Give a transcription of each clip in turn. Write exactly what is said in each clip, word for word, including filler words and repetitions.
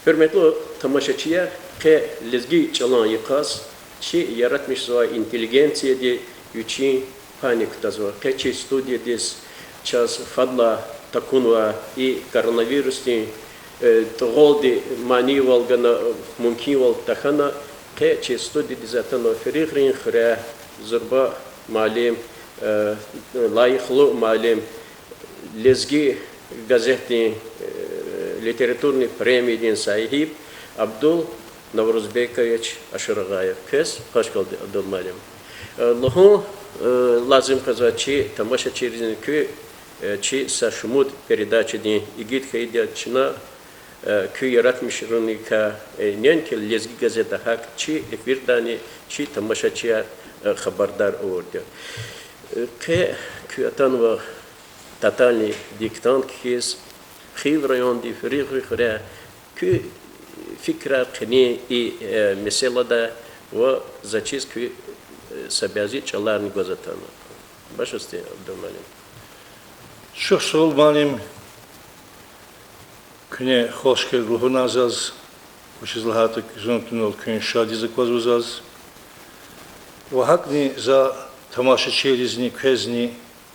Гьуьрметлу тамашачияр, къе лезги чӀалан йикъаз чи яратмишзавай интеллигенцияди вичин пани кутазва. Къе чи студиядиз чаз фадлай такунвай и коронавирусдин, э, тӀугъвалди манийвал гана, мумкинвал тахьана, къе чи студиядиз атанва Фригърин хуьряй зурба муаллим, э, лайихлу муаллим, Лезги газетдин, э, литературный премиядин сагьиб Абдул Наврузбекович Ашурагъаев. Квез хвашкалди, Абдул муаллим. Э, лугьун, э, лазим къвезва чи тамашачийризни, куь, э, чи са шумуд передачадин игит хьайиди я чна, э, куь яратмишуникай, э, неинки Лезги газета, гьакӀ чи эфирдани чи тамашачияр, э, хабардар авурди я. Э, къе куь атанва тотальный диктант кхьиз, Хив районди, Фригъри хуьряй, куь фикирар къенин и, э, месэлада ва заз чиз куь, э, са бязи чӀаларни гваз атанва. Башламишин, Абдул муаллим. Чухсагъул, Абдул муаллим, куьне хвашкериз лугьуна заз, вучиз лагьайтӀа зун тунал куьн шадиз аквазва заз. Ва гьакӀни за тамашачийризни, квезни,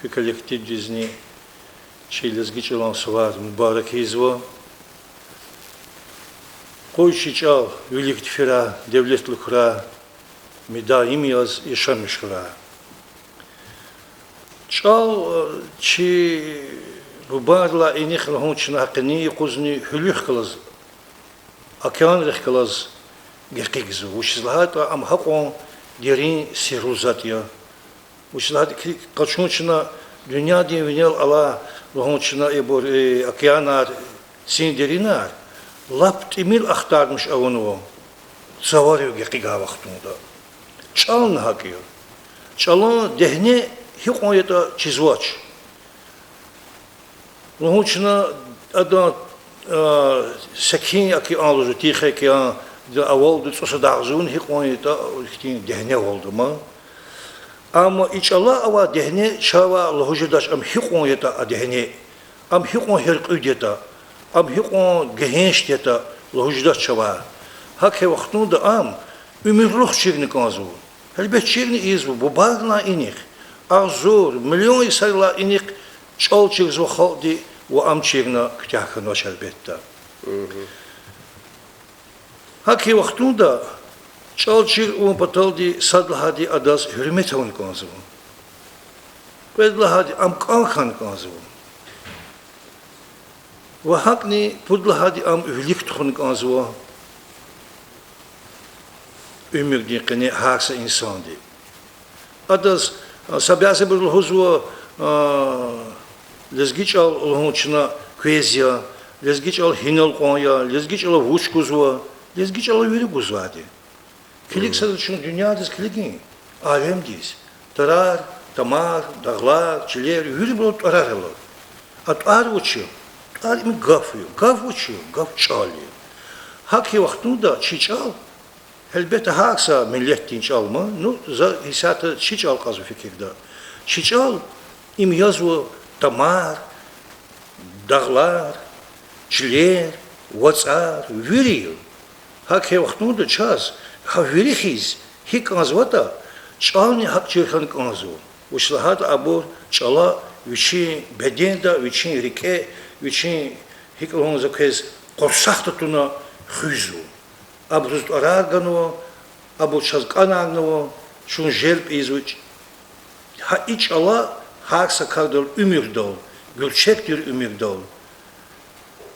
куь коллективдизни чи лезги чӀалан сувар мубарак ийизва. Къуй чи чӀал вилик тефирай, девлетлу хьурай, мидаим яз яшамиш хьурай. ЧӀал, э, чи бубайрилай инихъ лугьун чна гьакъинин юкъузни гьуьлуьхъ галаз, океанрихъ галаз гекъигзава. Вучиз лагьайтӀа ам гьакьван дерин сирлу затӀ я. Вучиз лагьайтӀа килиг къачун чна дуьньядин винел алай лугьун чна ибур, э, океанар, син деринар, лап тӀимил ахтармиш авунва цаварив гекъигай вахтунда. ЧӀални гьакӀ я. ЧӀалан дегьне гьикьван ятӀа чизвач. Лугьун чна адан, а, секин океан лугьузва, Тихий океан, авалда цӀусад агъзурни гьикьван ятӀа ихьтин дегьне авалда ман. Амма и чӀала авай дегьне чавай лугьуз жедач, ам гьикьван ятӀа а дегьне, ам гьикьван гьяркьуьд ятӀа, ам гьикьван гегьеншди ятӀа лугьуз жедач чавай. ГьакӀ хьайи вахтунда ам уьмуьрлух чирна кӀанзава. Гьелбет, чирна ийизва, бубайрилай инихъ, агъзур, миллион йисарилай инихъ чӀал чирзава халкьди ва ам чирна куьтягь хьанвач, гьелбетда. ГьакӀ хьайи вахтунда чӀал чир авун паталди сад лагьайди адаз гьуьрмет авун кӀанзава. Кьвед лагьайди ам кӀан хьана кӀанзава. Ва гьакӀни пуд лагьайди ам вилик тухун кӀанзава уьмуьрдин къене гьар са инсанди. Адаз, а, са бязибуру лугьузва, а, лезги чӀал лугьун чна квез я, лезги чӀал гьинал кьван я, лезги чӀалав вуч гузва, лезги чӀалав вири гузвайди. Килиг садаз чун дуьньядиз килигин, алемдиз. Тарар, тамар, дагълар, чилер, вирибурун тӀварар ала. А тӀвар вуч я? ТӀвар им гаф я. Гаф вуч я? Гаф чӀал я. ГьакӀ хьайи вахтунда чи чӀал, гьелбетда, гьар са миллетдин чӀал ман, ну, за исятда чи чӀал кьазва фикирда. Чи чӀал им язва тамар, дагълар, чилер, вацӀар, вири я. ГьакӀ хьайи вахтунда чаз гьа вири хьиз гьикӀ кӀанзаватӀа, чӀални гьакӀ чир хьана кӀанзава. Вучиз лагьайтӀа абур чӀала вичин беденда, вичин рикӀе, вичин, гьикӀ лугьун, за квез къурсахда туна хуьзва. Абуруз тӀварар ганва, абур чаз кӀанарнава, чун желб ийизва. Гьа и чӀала гьар са кардал уьмуьрдал, гуьрчегдин уьмуьрдал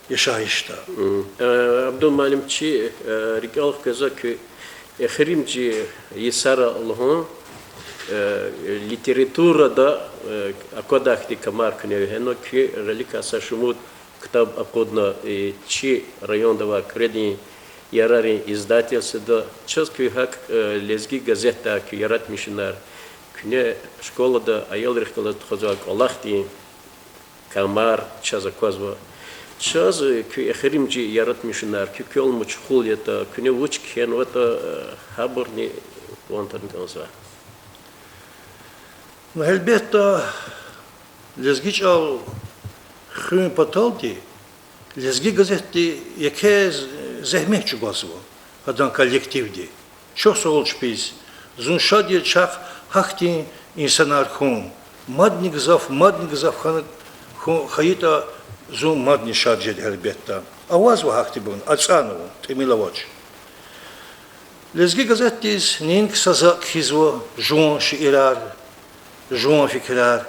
яшайишда. Абдул муаллим, чи, э, рикӀел хквезва куь эхиримжи йисара лугьун, э, литературада, э, аквадай хьтин камар куьне вегьена, куь раликай са шумуд ктаб акъудна, э, чи районда авай Куьредин ярарин издательствода. Чаз куь гьакӀ, э, Лезги газетдай куь яратмишунар, куьне школада аялрихъ галаз тухузвай кӀвалахдин камар чаз аквазва. Чаз, э, куь эхиримжи яратмишунар, куь квел машгъул ятӀа, куьне вуч кхьенватӀа, э, гьабурни ван тавуна кӀанзава. Ну, гьелбетда, лезги чӀал хуьн паталди Лезги газетди еке зегьмет чӀугвазва адан коллективди. Чухсагъул чпиз. Зун шад я чахъ гьахьтин инсанар хьун. Мадни гзаф, мадни гзаф хьана, хьун хьайитӀа, зун мадни шад жеда, гьелбетда. Авазва гьахьтинбур, ацӀанва, тӀимил авач. Лезги газетдиз неинки са за кхьизва жуван шиирар, жуван фикирар.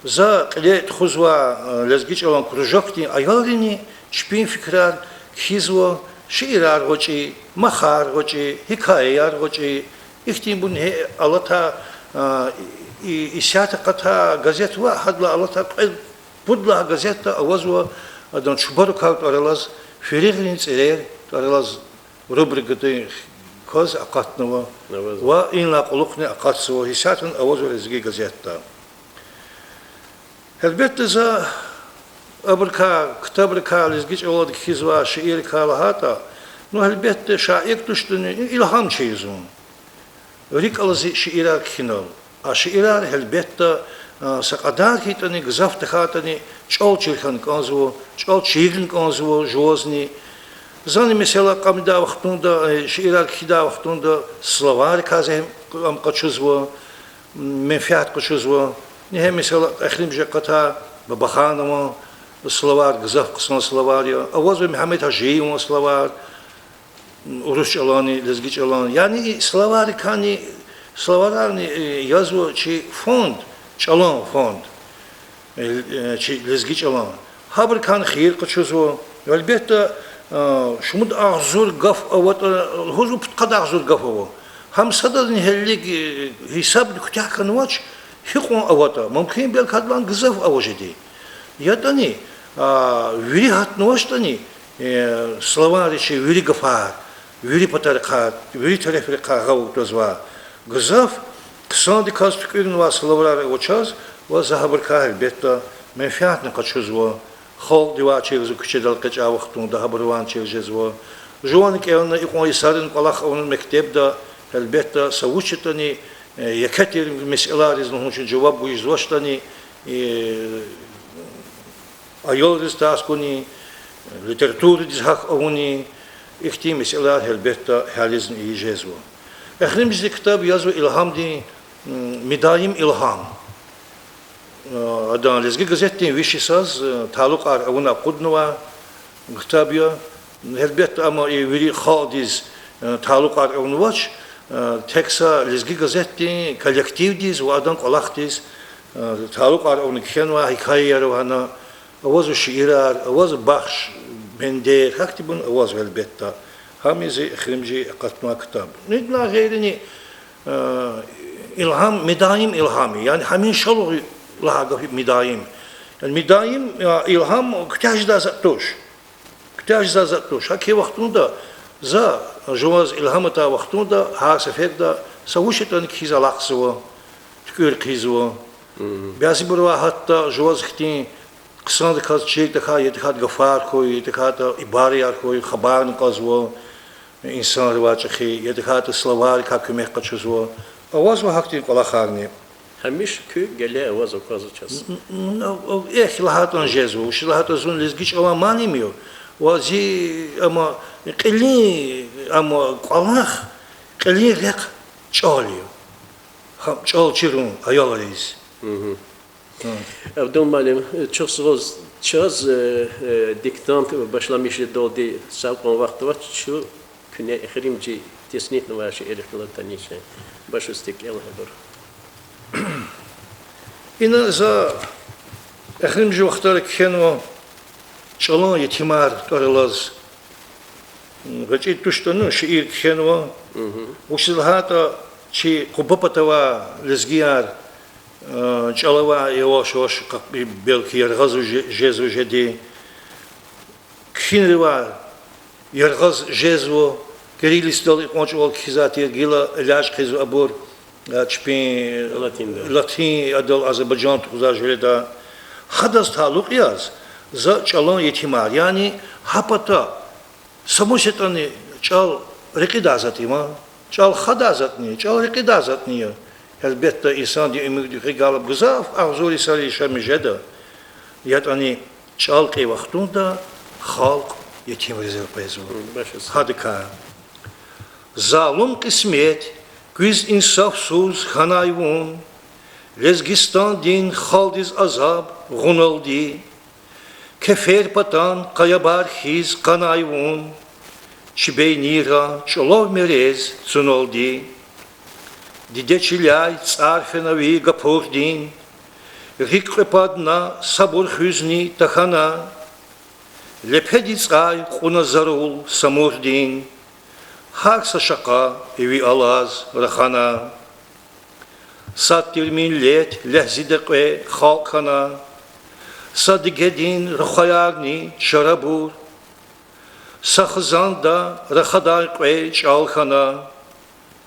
За кьиле тухузвай лезги чӀалан кружокдин аялрини чпин фикирар кхьизва, шиирар гъвечӀи, махар гъвечӀи, гьикаяяр гъвечӀи. Ихьтинбурни гьа алатай, и, исятда акъатай газет ва гьадалай алатай кьве-пуд лагьай газетда авазва адан Чубарукар тӀвар алаз, Фиригърин цӀирер тӀвар алаз рубрикадин кваз акъатнава ва инлай кьулухъни акъатзава, исятдани авазва Лезги газетда. Гьелбетда, за абурукай, ктабрикай, лезги чӀалалди кхьизвай шииррикай лагьайтӀа, ну, гьелбетда, шаир тушдани, илгьам чир я зун. РикӀ алаз зи шиирар кхьинал. А шиирар, гьелбетда, са кьадар хьайитӀани, гзаф тахьайтӀани, чӀал чир хьана кӀанзава, чӀал чирна кӀанзава жувазни. Зани, месела, кьамидай вахтунда, шиирар кхьидай вахтунда словарикай зегьм ам къачузва, менфят къачузва. Ингье, месела, эхиримжи акъатай Бабаханован словарь, гзаф хъсан словарь я. Авазва Мегьамед Гьажиеван словарь, урус чӀаланни, лезги чӀаланни. Яни и словарикайни, словарарни язва чи фонд, чӀалан фонд, чи лезги чӀалан. Гьабурукайни хийир къачузва. Гьелбетда, шумуд агъзур гаф аватӀа, лугьузва пудкъад агъзур гаф ава. Гьам садазни гьелелиг гьисаб куьтягь хьанвач, гьикьван аватӀа, мумкин, белки, гьадалайни гзаф ава жеди. ЯтӀани, вири гьатнавачтӀани, словарь чи вири гафар, вири патарихъай, вири терефрихъай гъавурда твазвай, гзаф хъсандаказ туькӀуьрнавай словарар ава чаз, ва за гьабурукай, гьелбетда, менфятни къачузва. Халкьдивай чир жезва, куьчедал экъечӀай вахтунда гьабурувайни чир жезва. Жуван кӀелна икьван йисарин кӀвалах авуна мектебда, гьелбетда, са вуч ятӀани, еке тир месэлайриз лугьун чун жаваб гуз жезвачтӀани, аялриз тарс гуни, литературадиз гьахь авуни, ихьтин месэлаяр, гьелбетда, гьялизни ийиз жезва. Эхиримжи зи ктаб язва Илгьамдин, Мидаим Илгьам. Адан Лезги газетдин виш йисаз талукьар авуна акъуднавай ктаб я. Гьелбетда, амма и вири халкьдиз талукьар авунвач, тек са Лезги газетдин коллективдиз ва адан кӀвалахдиз талукьар авуна кхьенвай, гьикаяяр ава гьана, авазва шиирар, авазва бахш, бендер, гьахьтинбур авазва, гьелбетда. Гьам я зи эхиримжи акъатнавай ктаб. Идалай гъейрини, Илгьам, мидаим илгьам я, яни гьамишалугъ лагьай гаф я мидаим. Яни мидаим илгьам куьтягь жедай затӀ туш. Куьтягь жедай затӀ туш. ГьакӀ хьайи вахтунда, за жуваз илгьам атай вахтунда гьар сеферда са вуч ятӀани кхьиз алахъзава, туькӀуьр хъийизва. Бязибурувай гьатта жуваз хьтин хъсандаказ чир тахьай, я тахьайтӀа гафар хьуй, я тахьайтӀа ибараяр хьуй, хабарни кьазва, инсанривай чӀехи, я тахьайтӀа словарикай куьмек къачузва. Авазва гьахьтин кӀвалахарни. Гьамиша куь геле аваз аквазва чаз. Эхь лагьайтӀани жезва, вучиз лагьайтӀа зун лезги чӀалан муаллим я, ва зи, амма, кьилин, амма, кӀвалах, кьилин рехъ чӀал я. Гьам чӀал чирун аялриз. Абдул муаллим, чухсагъул, чаз диктант башламиш жедалди са кьван вахт авач, чун куьне эхиримжи теснифнавай шииррихъ галаз таниш хьурай. Башламиш хьурай, кӀелай абур. Ина за эхиримжи вахтара кхьенва ЧӀалан етимар тӀвар алаз. ГъвечӀи туштӀани шиир кхьенва. Вучиз лагьайтӀа чи Къуба патавай лезгияр чӀал авай яваш-яваш, белки яргъаз жезва жеди. Кхьинривай яргъаз жезва, кириллицадал икьван чӀавал кхьизвай тир, гила элячӀ хъийизва абур, чпин латин адал Азербайжан тухузвай жуьреда. Гьадаз талукь яз за ЧӀалан етимар, яни гьа пата са мус ятӀани чӀал рекьидай затӀ я ман, чӀал хадай затӀни, чӀал рекьидай затӀни я. Гьелбетда, инсандин уьмуьрдихъ гьикӀ галаз гзаф агъзур йисар яшамиш жеда, ятӀани чӀал кьей вахтунда халкь етимриз элкъвезва. Гьадакай. Залум кьисмет, квез инсафсуз хьанай вун, Лезгистандин халкьдиз азаб гъуналди, кефер патан къаябар хьиз къанай вун, чи бейнийра чӀулав мерез цуналди. Диде чиляй цӀар фена ви гапурдин, рикӀ кьве падна сабур хуьзни тахьана, лепеди цӀай кьуна зарул Самурдин, гьар са шакъа ви алаз рахана. Сад тир миллет легьзида кьве халкь хьана, са дигедин рухваярни чарабур, са хизанда рахадай кьве чӀал хьана,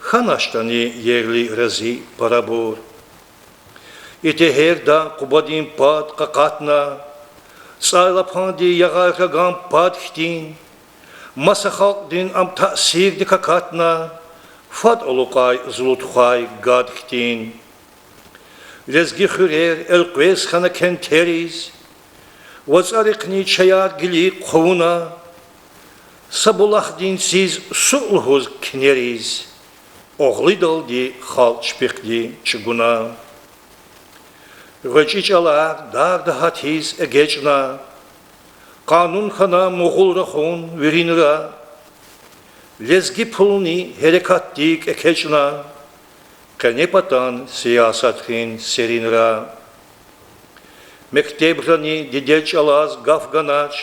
хьаначтӀани ерли рази парабур. И тегьерда Къубадин пад къакъатна, цӀайлапанди ягъай раган пад хьтин, маса халкьдин ам таъсирдик акатна, фад алукьай зулу тухвай гад хьтин. Лезги хуьрер элкъвез хьана кентериз, вацӀарихъни чаяр гилик хъувуна, са булахдин циз суъ лугьуз кинериз, огълидалди халкь чпихъди чӀугуна. ГъвечӀи чӀалар дарда гьатиз эгечӀна, къанун хьана мугъул рахун виринра, лезги пулни гьерекатдик экечӀна, къенепатан сиясатрин серинра. Мектебрани дидед чӀалаз гаф ганач,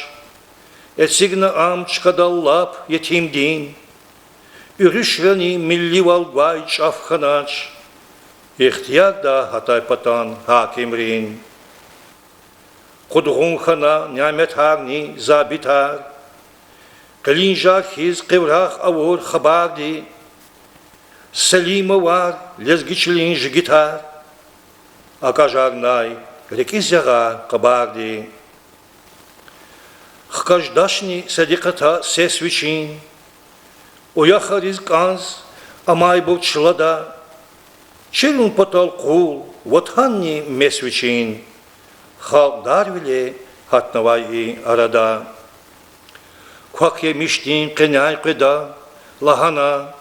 эцигна ам чкадал лап етимдин, уьруьшрани милливал гвай чӀаф хьанач, ихтиярда гьатай патан гьакимрин. Къудгъун хьана няметарни забитар, къилинжар хьиз къиврагъ авур хабарди, Селимовар, лезги чилин жигитар, акӀажарнай рикӀиз ягъар къабарди. Хкаждачни садикъата сес вичин, уяхариз кӀанз амайбур чилада, чирун патал къул, ватанни мес вичин, халкь дарвиле гьатнавай и арада. Квахь я мишдин къеняй къведа, лагьана,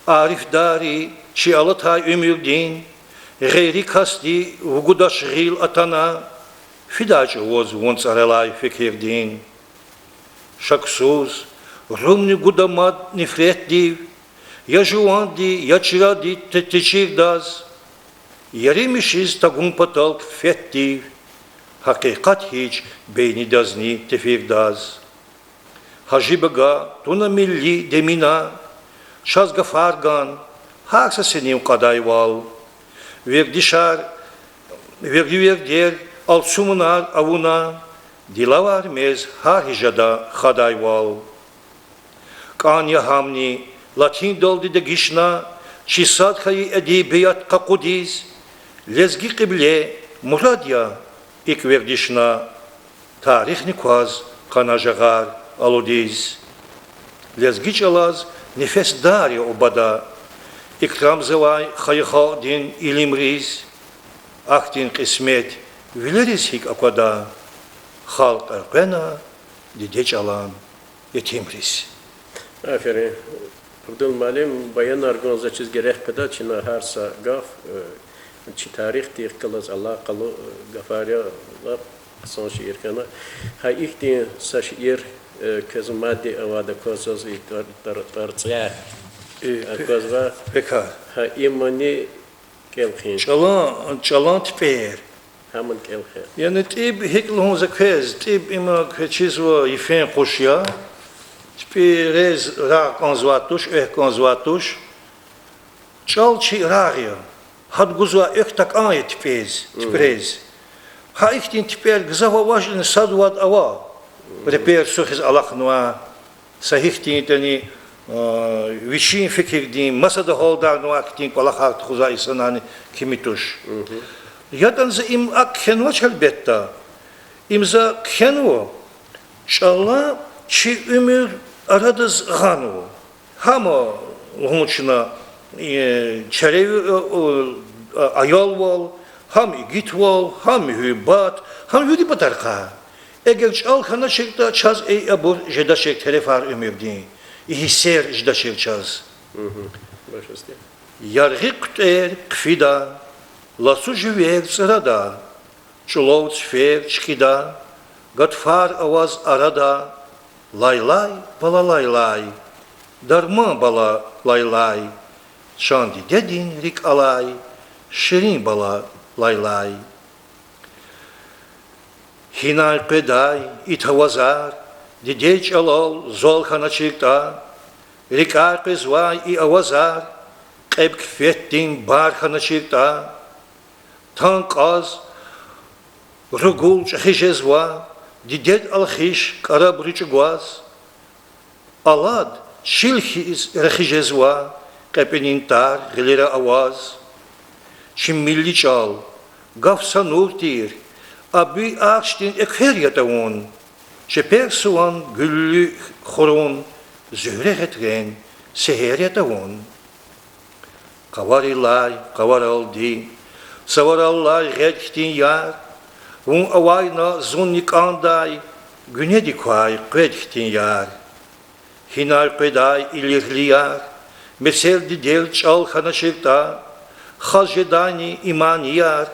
арифдари чи алатай уьмуьрдин, гъейри касди вугудач гъил атана, фидай чӀавуз вун цӀаралай фикирдин. Шаксуз, румни гуда мад нифретдив, я жуванди, я чради те-, течирдаз, еримишиз тагун патал фетдив, гьакъикъат гьич бейнидазни тефирдаз. Гьажи-Бага, туна милли демина, чаз гафар ган, гьар са синив кьадайвал. Вердишар, верди-вердер алцумунар авуна, дилавар мез гьар гьи жада хадайвал. КӀан я гьамни, латиндалди дегишна, чи сад хьайи эдебият къакъудиз, лезги кьибле мурад я икӀ вердишна, тарихни кваз къанажагъар алудиз. Лезги чӀалаз нефесдар я убада, икрамзавай хайи халкьдин илимриз, ахьтин кьисмет вилериз гьикӀ аквада, халкь элкъвена диде чӀалан етимриз. Аферин. Абдул муаллим, баянар гун заз чиз герек къведа, чна гьар са гаф, э, чи тарихдихъ галаз алакъалу, э, гафар я, лап хъсан шиир хьана. Гьа ихьтин са шиир, э, квез мадни авайди, кваз заз и тӀвар-, тӀвар-, тӀварцӀяй аквазва. Гьа имни кӀел хъийин. ЧӀалан, чӀалан типӀер. Гьамни кӀел хъийин. Яни тӀиб гьикӀ лугьун за квез, тӀиб им квез чизва йифен къуш я. ТипӀерез рагъ кӀанзавай туш, экв кӀанзавай туш. ЧӀал чи рагъ я. Гьада гузвай экв такӀан я типӀерез, типӀерез. Гьа ихьтин типӀер гзаф авачни сад-вад ава. Репер сухиз алахънавай. Са гьихьтин ятӀани, а, вичин фикирдин, масада гьалдарнавай хьтин кӀвалахар тухузвай инсанарни кими туш. ЯтӀани за им акӀ кхьенвач гьелбетда. Им за кхьенва, чӀала чи уьмуьр арадиз гъанва. Гьама лугьун чна, э, чарави, э, аялвал, гьам игитвал, гьам муьгьуьббат, гьам вири патарихъай. Эгер чӀал хьаначиртӀа, чаз и абур жедачир терефар уьмуьрдин, и гьиссер жедачир чаз. Яргъи хъуьтӀер хъфида, лацу живер цӀрада, чӀулав цифер чкӀида, гатфар аваз арада, лайлай, балалайлай, дарман бала, лайлай, чан дидедин рикӀ алай, ширин бала, лайлай. Гьинай къведай и тавазар, дидед чӀалал зал хьаначиртӀа, рикӀяй къвезвай и авазар, кьеб кфетдин бар хьаначиртӀа, тан кьаз ругул чӀехи жезва, дидед алхиш кӀараб ручӀ гваз, алад чил хьиз рехи жезва, кьепӀинин тар гъилера аваз. Чи милли чӀал, гаф санур тир, абуй ахчдин эквер ятӀа вун, чепер суван гуьллу хурун, Зуьгьре гъетрен сегьер ятӀа вун. Къаварилай къаваралди, цавараллай гъед хьтин яр, вун авайна зунни кӀандай, гуьнедик квай къвед хьтин яр. Гьинай къведай и лирли яр, мецел дидед чӀал хьаначиртӀа, хаз жедайни и манияр,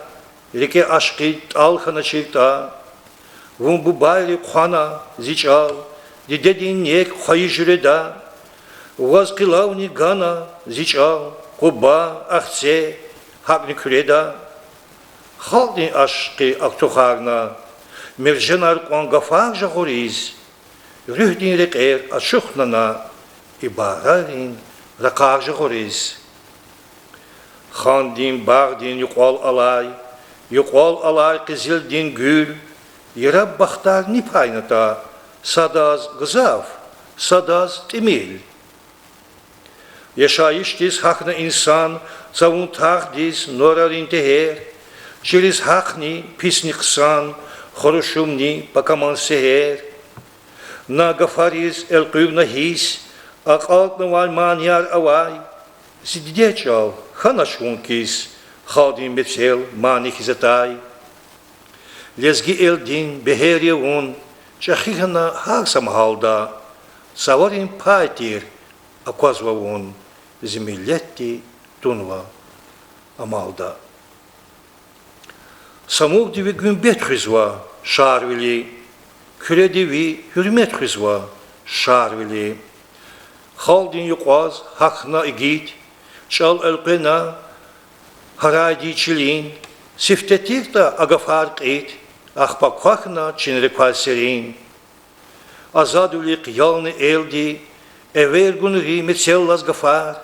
рикӀе ашкъид тӀал хьаначиртӀа. Вун бубайри хъвана, зи чӀал, дидедин нек хвайи жуьреда, ваз къилавни гана, зи чӀал, Къуба, Ахцегь, гьакӀни Куьреда. Халкьдин ашкъи актухарна, мерженар кьван гафар жагъуриз, руьгьдин рекьер ачухна на, ибарайрин ракъар жагъуриз. Хандин багъдин юкьвал алай, юкьвал алай къизилдин гуьл, яраб бахтар ни пайнатӀа, садаз гзаф, садаз тӀимил. Яшайишдиз гьахьна инсан, цавун тахдиз нурарин тегьер, чириз гьахьни писни хъсан, хурушумни пакаман сегьер. На гафариз элкъуьрна гьисс, акьалтӀнавай манияр авай, зи дидед чӀал хьанач вун кис, халкьдин мецел мани хьиз атай. Лезги элдин бегьер я вун, чӀехи хьана гьар са магьалда, цаварин пай тир аквазва вун, зи миллетди тунва амалда. Самурди ви гуьмбет хуьзва, Шарвили, Куьреди ви гьуьрмет хуьзва, Шарвили. Халкьдин юкьваз гьахьна игит, чӀал элкъвена гьарайди чилин, сифте тиртӀа а гафар кьит, ахпа квахьна чинри квай серин. Азадвилихъ ялни элди эвер гунри мецеллаз гафар,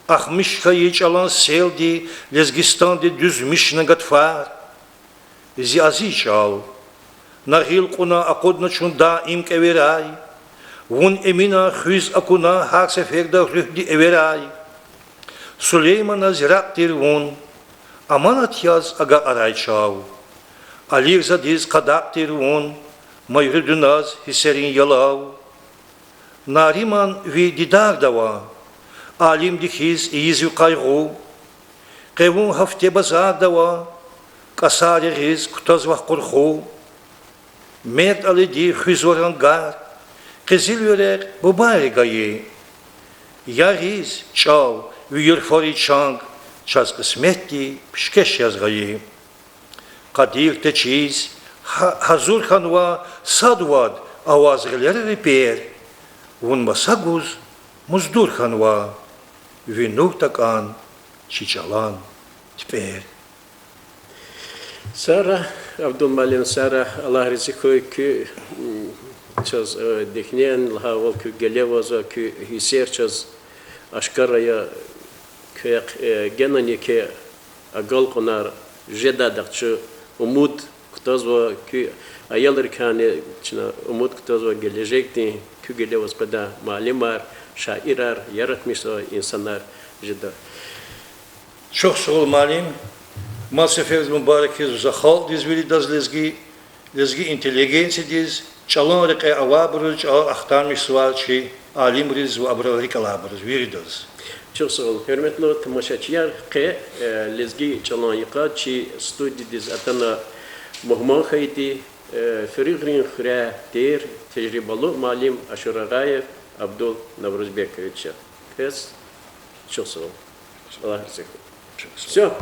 ахмиш хьайи чӀалан селди Лезгистанди дуьзмишна гатфар. Зи азиз чӀал, на гъил кьуна акъудна чун даим кӀеверай, вун Эмина хуьз акуна гьар сеферда руьгьди эверай. Сулейманаз ракь тир вун, аманат яз агакьарай чав, Алирзадиз къадакь тир вун, Майрудуназ гьиссерин ялав. Нариман ви дидарда ава, алимди хьиз ийизва къайгъу. Къе вун гьафте базарда ава, кӀасар ягъиз кутазва къурху. Мерд Алиди хуьзва рангар, къизилвилихъ бубайри гайи. Ягъиз, чӀал, ви юрфари чанг, чаз кьисметди пишкеш яз гъайи. Къадир течиз, гьа-, гьазур хьанва сад вад аваз гъилера репер, вун маса гуз муздур хьанва, ви нур такӀан чи чӀалан типӀер. Сагърай, Абдулмуаллим, сагърай, Аллагь рази хьуй, куь, м, чаз, э, дихнен лагьайвал, куь геле авазва, куь гьиссер чаз ашкара я, квехъ, э, генани еке агалкьунар жедайдахъ чун умуд кутазва, куь аялрикайни чна умуд кутазва гележегдин куь геле аваз къведай муаллимар, шаирар, яратмишзавай инсанар жеда. Чухсагъул, муаллим. Мад сеферда мубарак ийизва за халкьдиз виридаз, лезги, лезги интеллигенциядиз, чӀалан рекье авайбуруз, чӀалал ахтармишзавай чи алимриз ва абурал рикӀ алайбуруз виридаз. Чухсагъул, гьуьрметлу тамашачияр, къе, э, лезги чӀалан йикъаз чи студиядиз атана мугьман хьайиди, э, Фригърин хуьряй тир тежрибалу муаллим Ашурагъаев Абдул Наврузбекович я. Квез чухсагъул. Аллагь рази хьуй. Всё.